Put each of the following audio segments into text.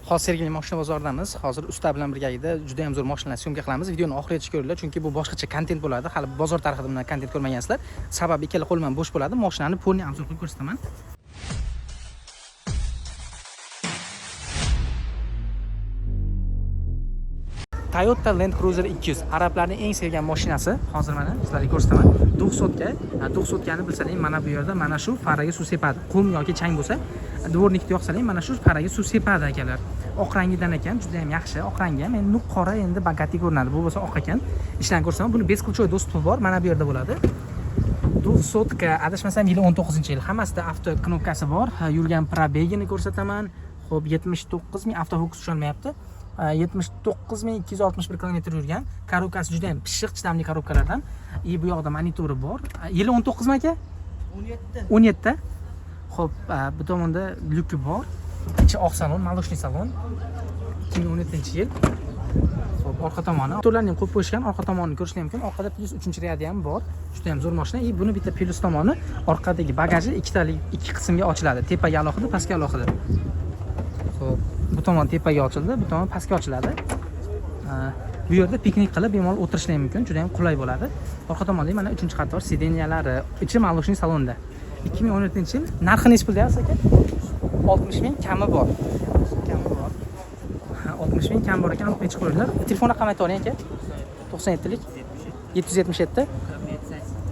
Hozir Sergeli mashina bozoridamiz. Hozir usta bilan birgalikda juda ham zo'r mashinalar syomka qilamiz. Videoni oxirigacha ko'ringlar, chunki bu boshqacha kontent bo'ladi. Hali bozor tarixida bundan kontent ko'rmagansizlar. Sababi ikkala qo'lim ham bo'sh bo'ladi. Mashinani полный обзор qilib ko'rsataman. Toyota Land Cruiser 200 arablarning eng sevgan mashinasi. Hozir mana sizlarga ko'rsataman. 200ga, 200gani bilsaling, mana bu yerda mana shu faraga suv sepadi. Qum yoki chang bo'lsa, дворник ni yoqsaling, mana shu faraga suv sepadi akalar. Oq rangidan ekan, juda ham yaxshi. Oq rangi ham endi qora, endi богатый ko'rinadi. Bu bo'lsa oq ekan. Ishlarni ko'rsataman. Buni бесключевой доступ i bor. Mana bu yerda bo'ladi. 200ga, adashmasam, yili 19-yil. Hammasida avto knopkasi bor. Ha, yurgan пробег ini ko'rsataman. Xo'p, 79 ming, avtofokus tusholmayapti. 79 261 kilometr yurgan. Korobkasi juda ham pishiq, chidamli korobkalardan. И bu yoqda monitori bor. Yili 19 mi, aka? 17. 17. Xo'p, bu tomonda lyuki bor. Ichi oq salon, молочный salon. 2017-yil. Xo'p, orqa tomoni. Motorlarni ham qo'yib qo'yishgan, orqa tomonini ko'rishlar mumkin. Orqada plyus 3-ряд i ham bor. Juda ham zo'r mashina. И buni bitta plyus tomoni, orqadagi bagaji ikkitalik, ikki qismga ochiladi. Tepaga alohida, pastga alohida. Xo'p, bu tomon tepaga ochildi, bu tomon pastga ochiladi. Bu yerda piknik qilib bemalol o'tirishlar mumkin, juda ham qulay bo'ladi. Orqa tomonda mana 3-qator сиденья lari, ichi молочный salonda. 2017-yil, narxi nechi pul deyapsiz, aka? 60 ming kami bor. Kami bor. Ha, 60 ming kam bor ekan, aniq nechi qo'yinglar. Telefon raqami ayta oling, aka. 97lik 777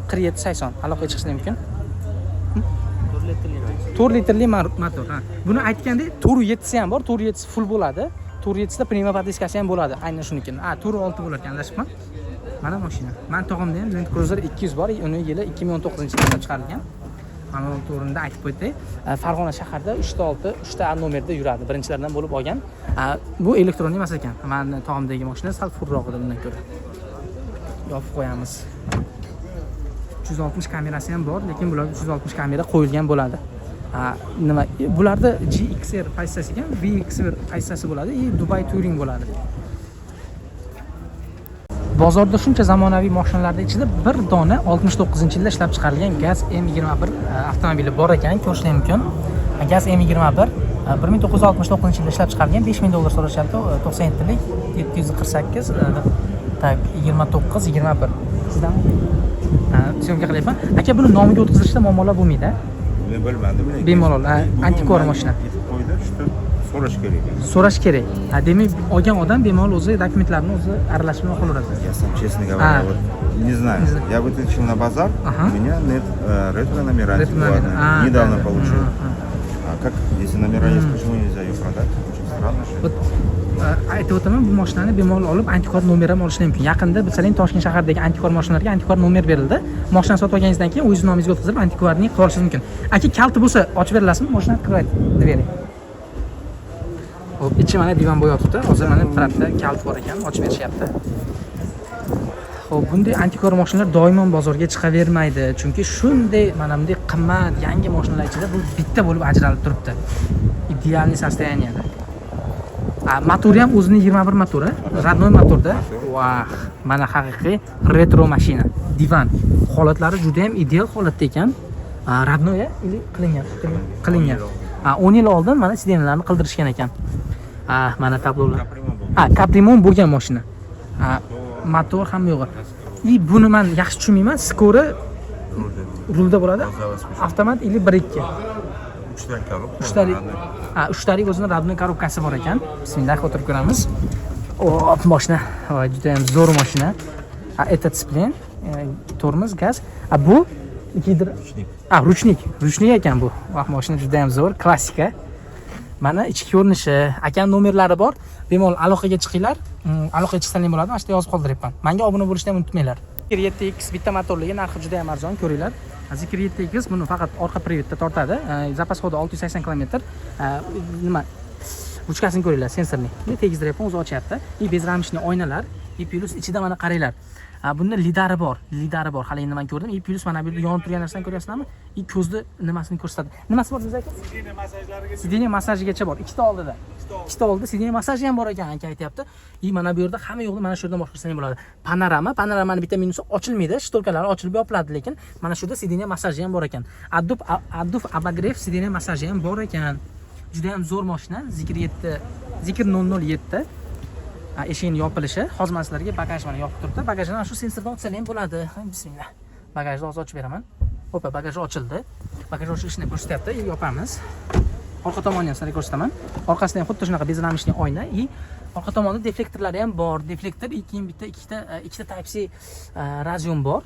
47 80, aloqaga chiqishlar mumkin. 4 litrli motor, ha. Buni aytgandek, 4.7 ham bor, 4.7 full bo'ladi. 4.7 da pnevmopodvеска si ham bo'ladi, aynan shunikini. Ha, 4.6 bo'lar ekan, adashibman. Mana mashina. Man tog'imda ham Land Cruiser 200 bor, uni yili 2019-yilda ishlab chiqarilgan. Mana to'g'rida aytib o'tay. Farg'ona shaharida 3 ta 6, 3 ta nomerda yuradi. Birinchilardan bo'lib olgan. Bu elektron emas ekan. Mani tog'imdagi mashina sal full roq edi bundan ko'ra. Yopib qo'yamiz. 360 kamerasi ham bor, lekin bularga 360 kamera qo'yilgan bo'ladi. Ha, nima, bularda GXR qaysisi ekan, VXR qaysisi bo'ladi и Dubai Touring bo'ladi. Bozorda shuncha zamonaviy mashinalarning ichida bir dona 69-yilda ishlab chiqarilgan GAZ M21 avtomobili bor ekan, ko'rishlar mumkin. GAZ M21 1969-yilda ishlab chiqarilgan, 5000 dollar so'rashyapti, 97lik 748 так 29 21. Sizdanmi? Ha, syomka qilyapman. Aka, buni nomiga o'tkazishda muammolar bo'lmaydi, a? Men bilmadim lekin. Bemalol, ha, Bugun antikvar manga mashina. Yetib qo'ydi, shu so'rash kerak. So'rash kerak. Ha, demak, olgan odam bemalol o'zi dokumentlarni o'zi aralashmay olaveradi. Я сам, честно говоря, А. вот не знаю. Не знаю. Я вытащил на базар, Ага. у меня нет ретро номера Ретро номера. антикварные. А, Недавно да, да. получил. Ага. А как, если номера есть, почему нельзя ее продать? Очень странно же. Вот aytib o'taman, bu mashinani bemalol olib antikvar nomer ham olishlar mumkin. Yaqinda bilsalang, Toshkent shahridagi antikvar mashinalarga antikvar nomer berildi. Mashinani sotib olganingizdan keyin o'zingiz nomingizga o'tkazib, antikvarni qilib olishingiz mumkin. Aka, kalti bo'lsa ochib berilasizmi? Mashina открывать двери. Xo'p, ichi mana divan bo'yotibdi. Hozir mana trapda kalt bor ekan, ochib berishyapti. Xo'p, bunday antikvar mashinalar doimo bozorga chiqavermaydi, chunki shunday mana bunday qimmat yangi mashinalar ichida bu bitta bo'lib ajralib turibdi. Идеальный состояние da. A, motori ham o'zini 21 motori, родной motorda. Vah, mana haqiqiy retro mashina. Divan. Holatlari juda ham ideal holatda ekan. A, родной или qilingan? Qilingan. A, 10 yil oldin mana сиденья larni qildirishgan ekan. A, mana tablolar. Капремонт был. Ha, капремонт bo'lgan mashina. Ha, motor ham yo'q. И buni men yaxshi tushunmayman. Скоро rulda bo'ladi. Avtomat или 1.2. Uchtalik коробка. Uchtalik. Родной. Ha, uchtalik o'zini родной korobkasi bor ekan. Bismillah, o'tirib ko'ramiz. Hop, mashina. Voy, juda ham zo'r mashina. Ha, это сцепление, tormoz, gaz. A, bu gidro Ручник. A, ручник. Ручник ekan bu. Vah, mashina juda ham zo'r, klassika. Mana ichki ko'rinishi, akam nomerlari bor. Bemalol aloqaga chiqinglar. Aloqaga chiqsanglar bo'ladi. Mana shu yerda yozib qoldiryapman. Menga obuna bo'lishni ham unutmanglar. Zeekr 7X bitta motorligi, narxi juda ham arzon, ko'ringlar. Zeekr 7X buni faqat orqa привод da tortadi. Запас хода 680 km. Nima, ruchkasini ko'ringlar, sensorli. Tegizdiryapman, o'zi ochyapti. И безрамочный oynalar, и плюс ichida mana qaranglar. Ha, bunda lidari bor, lidari bor. Hali endi men ko'rdim. И плюс mana bu yerda yonib turgan narsani ko'ryapsizlarmi? И ko'zni nimasini ko'rsatadi. Nimasi bor bizda, aka? Сиденье massajigacha bor. Ikkita oldida. Ikkita oldida сиденье massaji ham bor ekan, aka aytyapti. И mana bu yerda hamma yo'qni mana shu yerdan boshqarsa ham bo'ladi. Panorama, panoramani bitta minusi ochilmaydi, шторка lari ochilib yopiladi, lekin mana shu yerda сиденье massaji ham bor ekan. Обдув, обогрев сиденье massaji ham bor ekan. Juda ham zo'r mashina, Zeekr 7, Zeekr 007. Ha, eshigini yopilishi. Hozir man sizlarga bagaj, mana, yopib turibdi. Bagajni mana shu sensordan ochsalar ham bo'ladi. Ha, bismillah. Bagajni hozir ochib beraman. Hopa, bagaj ochildi. Bagaj ochilishini ko'rsatyapti. Yopamiz. Orqa tomonini ham sizlarga ko'rsataman. Orqasida ham xuddi shunaqa безрамочный oyna и orqa tomonda deflektorlari ham bor. Deflektor и keyin bitta ikkita Type C разъем bor,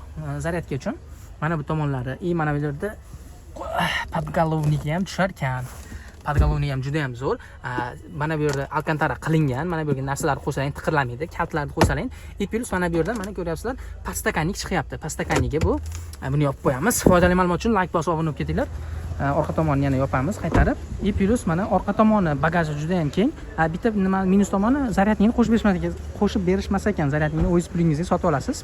zaryadka uchun. Mana bu tomonlari и mana bu yerda подголовник i ham tushar ekan. Подголовник ham juda ham zo'r. Mana bu yerda alkantara qilingan. Mana bu yerga narsalarni qo'ysalang tiqirlamaydi, kalitlarni qo'ysalang. И плюс mana bu yerdan, mana, ko'ryapsizlar, подстаканник chiqyapti. Подстаканник i bu. Buni yopib qo'yamiz. Foydali ma'lumot uchun layk bosib obuna bo'lib ketinglar. Orqa tomonini yana yopamiz qaytarib. И плюс mana orqa tomoni bagaji juda ham keng. Bitta nima minus tomoni, зарядник ni qo'shib berishmas ekan, qo'shib berishmas ekan. Зарядник ni o'zingiz pulingizga sotib olasiz.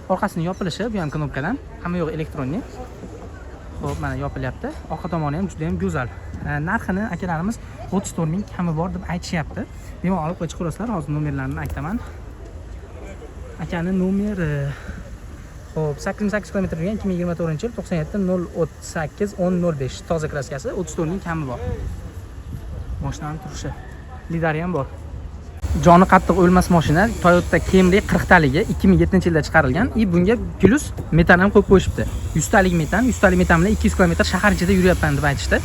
Orqasini yopilishi, bu ham knopkadan. Hamma yo'q электронный. Xo'p, mana yopilyapti. Orqa tomoni ham juda ham go'zal. Narxini akalarimiz 34 ming kami bor deb aytishyapti. Bemalol olib qo'yib chiqarasizlar. Hozir nomerlarini aytaman. Akani nomeri. Xo'p, 88 kilometr yurgan, 2024-yil, 97 038 10 05, toza краска si, 34 ming kami bor. Mashinani turishi. Lidari ham bor. Joni qattiq o'lmas mashina Toyota Camry 40 taligi, 2007 yilda chiqarilgan и bunga плюс metan ham qo'yib qo'yishibdi. 100 talik metan, 100 talik metan bilan 200 km shahar ichida yuryapman deb aytishdi.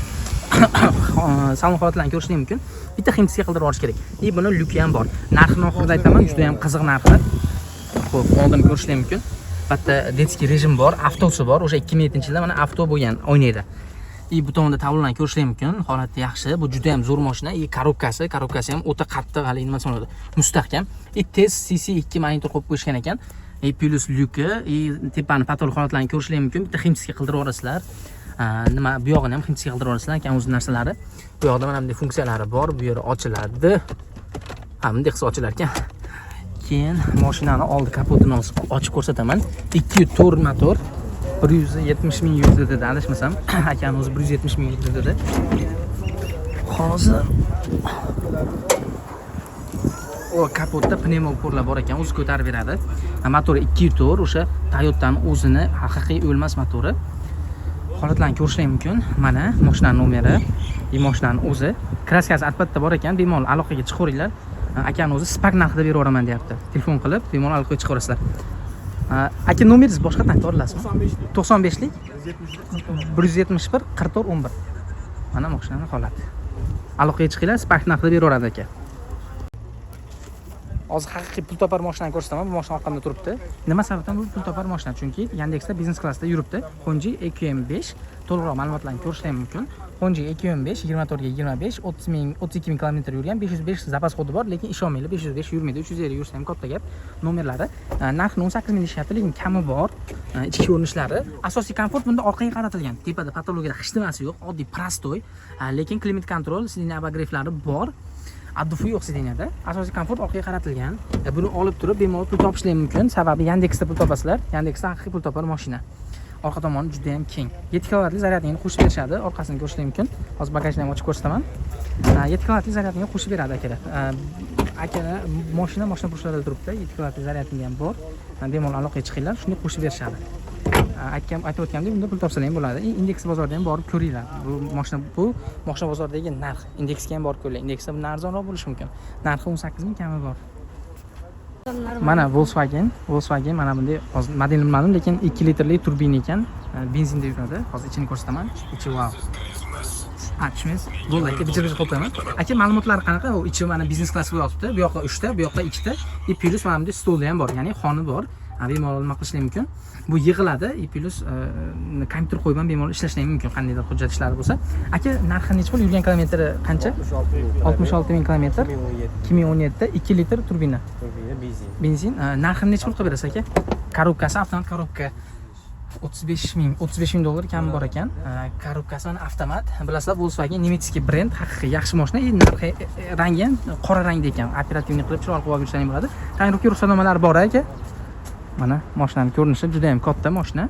Salon holatlarini ko'rishlik mumkin. Bitta химчистка qildirib olish kerak. И buni lyuki ham bor. Narxini oxirida aytaman, juda ham qiziq narxi. Xo'p, oldin ko'rishlik mumkin. Bitta детский rejim bor, avtosi bor. O'sha 2007-yilda mana avto bo'lgan oynaydi. И bu tomonda tabloni ko'rishlik mumkin. Holati yaxshi. Bu juda ham zo'r mashina. И коробка si ham o'ta qattiq, hali nima desam bo'ladi, mustahkam. И tez CC2 monitor qo'yib qo'yishgan ekan. И плюс lyuki, и tepani потолок holatlarini ko'rishlik mumkin. Bitta химчистка qildirib yuborasizlar. Nima, bu yog'ini ham химчистка qildirib yuborasizlar ekan, o'z narsalari. Bu yoqda mana bunday funksiyalari bor. Bu yeri ochiladi. Ha, bunday qilsa ochilar ekan. Keyin mashinani oldi kapotini ochib ko'rsataman. 2.4 motor, 170 ming yurdi dedi, adashmasam. Akani o'zi 170 ming yurdi dedi. Hozir o kapotda пневмоупор lar bor ekan, o'zi ko'tarib beradi. Motori 2.4, o'sha Toyota'ni o'zini haqiqiy o'lmas motori. Holatlarni ko'rishlar mumkin. Mana mashinani nomeri и mashinani o'zi. Краска si albatta bor ekan, bemalol aloqaga chiqaveringlar. Akani o'zi Spark narxida berib yuboraman deyapti. Telefon qilib bemalol aloqaga chiqaverasizlar. Aka, nomeringiz boshqatdan ayta olasizmi? 95lik 171 44 11. Mana mashinani holati. Aloqaga chiqinglar, Spark narxida beraveradi aka. Hozir haqiqiy pul topar mashinani ko'rsataman. Bu mashina orqamda turibdi. Nima sababdan bu pul topar mashina? Chunki Yandexda biznes klassda yuribdi. Hongqi EQM5, to'liqroq ma'lumotlarni ko'rishlar mumkin. Hongqi EQM5 24 ga 25, 30 ming, 32 ming kilometr yurgan, 505 запас ход i bor, lekin ishonmanglar, 505 yurmaydi, 350 yursa ham katta gap. Nomerlari, narxini 18 ming deyishyapti, lekin kami bor. Ichki ko'rinishlari, asosiy komfort bunda orqaga qaratilgan. Tepada потолок ida hech nimasi yo'q, oddiy простой, lekin климат-контроль, сиденье обогрев lari bor. Обдув i yo'q сиденье da. Asosiy komfort orqaga qaratilgan. Buni olib turib bemalol pul topishlar mumkin. Sababi Yandexda pul topasizlar. Yandexda haqiqiy pul topar mashina. Orqa tomoni juda ham keng. 7 kilovatli зарядник ni qo'shib berishadi. Orqasini ko'rishlar mumkin. Hozir bagajni ham ochib ko'rsataman. 7 kilovatli зарядник ni qo'shib beradi akalar. Akalar, mashina burchlarida turibdi. 7 kilovatli зарядник ham bor. Bemalol aloqaga chiqinglar, shuni qo'shib berishadi. Aytgan, aytib o'tgandek, bunda pul topsalar ham bo'ladi. И indeks bozorida ham borib ko'ringlar. Bu mashina bozoridagi narx. Indeksga ham borib ko'ringlar. Indeksda bundan arzonroq bo'lishi mumkin. Narxi 18 ming kami bor. Mana Volkswagen, Volkswagen mana bunday, hozir modelini bilmadim, lekin 2 litrli turbina ekan. Benzinda yuradi. Hozir ichini ko'rsataman. Ichi vau. Ha, tushmaysiz. Bo'ldi aka, bijir-bijir qilib qo'yaman. Aka, ma'lumotlari qanaqa? U ichi mana biznes klass bo'lib yotibdi. Bu yoqqa 3 ta, bu yoqqa 2 ta. И плюс mana bunday stolda ham bor, ya'ni xona bor. Ha, bemalol nima qilishlar mumkin. Bu yig'iladi, и плюс kompyuter qo'yib ham bemalol ishlashlar mumkin, qandaydir hujjat ishlari bo'lsa. Aka, narxi necha pul? Yurgan kilometri qancha? 66 ming kilometr. 2017, 2 litr turbina. Turbina, benzin. Benzin. Narxini necha pul qilib berasiz, aka? Коробка si avtomat коробка. 35 ming, 35 ming dollar kami bor ekan. Коробка si mana avtomat. Bilasizlar, Volkswagen немецкий brend, haqiqiy yaxshi mashina. И narxi, rangi ham qora rangda ekan. Оперативный qilib chiroyli qilib olib yursang bo'ladi. Tonirovka ruxsatnomalari bor aka. Mana mashinani ko'rinishi, juda ham katta mashina.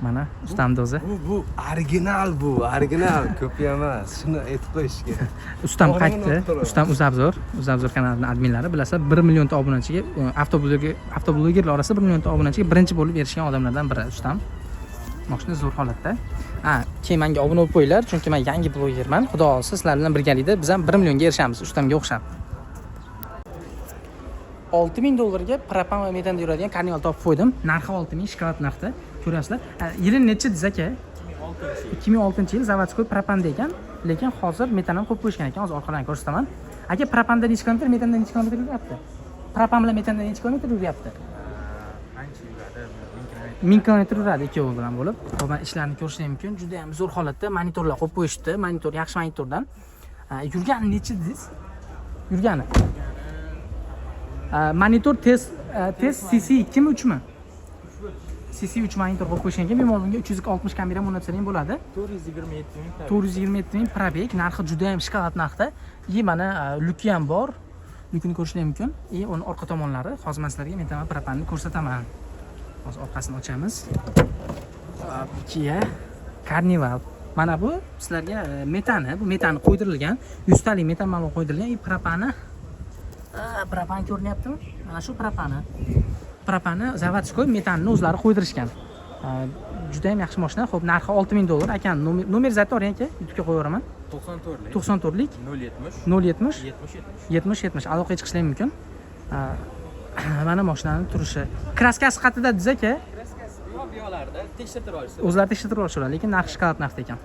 Mana ustamni o'zi. Bu original, bu original, kopiya emas. Shuni aytib qo'yish kerak. Ustam To'g'ri, qaytdi. to'g'ri. Ustam Uzabzor, Uzabzor kanalining adminlari, bilasizlar, 1 millionta obunachiga, avtoblogerlar orasida 1 millionta obunachiga birinchi bo'lib erishgan odamlardan biri ustam. Mashina zo'r holatda. Ha, keyin menga obuna bo'lib qo'yinglar, chunki men yangi blogerman. Xudo xohlasa, sizlar bilan birgalikda biz ham 1 millionga erishamiz, ustamga o'xshab. 6000 dollarga propan va metanda yuradigan Carnival topib qo'ydim. Narxi 6000, shokolad narxda. Ko'ryapsizlar. Ha, yili necha dedingiz, aka? 2006-yil, заводской propanda ekan, lekin hozir metan ham qo'yib qo'yishgan ekan. Hozir orqadan ko'rsataman. Aka, propanda necha kilometr, metanda necha kilometr yuryapti? Propan bilan metanda necha kilometr yuryapti? Ancha yuradi, 1000 kilometr. 1000 kilometr yuradi ikkovi bilan bo'lib. Xo'p, mana ishlarni ko'rishlar mumkin. Juda ham zo'r holatda monitorlar qo'yib qo'yishibdi. Monitor yaxshi monitordan. Ha, yurgani necha dedingiz? Yurgani. Ha, monitor test CC 2 mi, 3 mi? CC 3 monitor qo'yib qo'yishgan ekan. Bemalol bunga 360 kamera ham o'rnatsa ham bo'ladi. 427 ming. 427 ming пробег, narxi juda ham shokolad narxda. И mana lyuki ham bor. Lyukini ko'rishlar mumkin. И uni orqa tomonlari. Hozir men sizlarga metan va propanni ko'rsataman. Hozir orqasini ochamiz. Hop, Kia Carnival. Mana bu sizlarga metani, bu metani qo'ydirilgan, 100 talik metan ballon qo'ydirilgan. И propani, propan ko'rinyaptimi? Mana shu propani. Propani заводской, metanni o'zlari qo'ydirishgan. Juda ham yaxshi mashina. Xo'p, narxi 6000 dollar. Aka, nomeringizni aytib yuboring, aka, YouTube'ga qo'yaveraman. 94lik. 94lik. 070. 070. 70 70. 70 70, aloqaga chiqishlar mumkin. Mana mashinani turishi. Краска si qayerda dedingiz, aka? Yo'q, bu yoqlarda tekshirtirib olishsa. O'zlari tekshirtirib olishadi, lekin narxi shokolad narxda ekan.